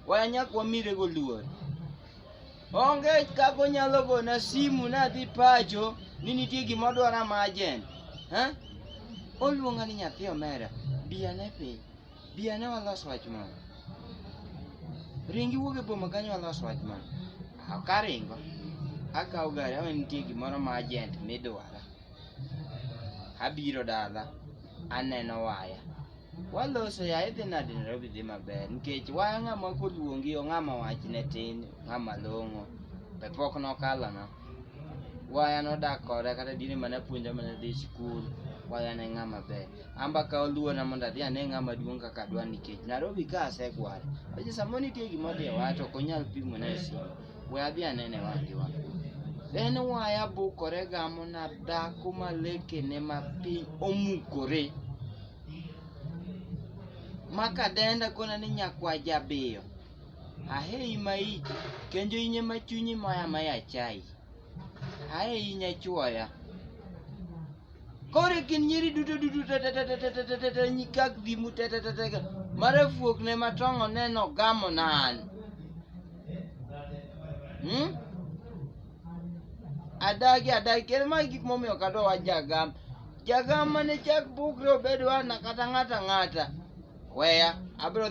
Waya nyaka wamire go luor. Onge kaka onyalo gona simu nadhi pacho ni nitie gima odwara ma urgent. Ha? Oluonga ni nyathi omera, bi ane piny. Bi ane walos wach moro. Ringi wuog e boma kanyo walos wach moro. Ok aringo. Akawo gari awe nitie gimoro ma urgent midwara. Abiro dala, aneno waya. Waloso ya idhi nade Nairobi dhi maber nikech waya ng'ama koluongi o ng'ama wachne tin, ng'ama long'o. Be pok nokalona. Waya nodak koda kata dine mane apuonja mane dhi sikul, waya ne ng'ama ber. An be akawo luorna mondo adhi ane ng'ama duong' kaka adwa nikech Nairobi ka asegware. Oje samoro nitie gima odhi e waya to ok onyal pimona e simu. We adhi anene wang' gi wang'. Then waya bukore gamona dhako ma lekene ma piny omukore. Ma kadenda kona ni nyakwa jabiyo. Aheyi maich kendo in ema chunyi moya maya achayi. Aheyi nyachuoya. Koro e kind nyiri duto duto te te te te te te te te te nyikak dhimu te te te te mara fuok ne matong'o ne nogamo na an. Hmm? Adagi adagi kendo ma gik momiyo ok adwa wach jagam. Jagam mane chak bukre obed wana kata ng'ata ng'ata. Weya abiro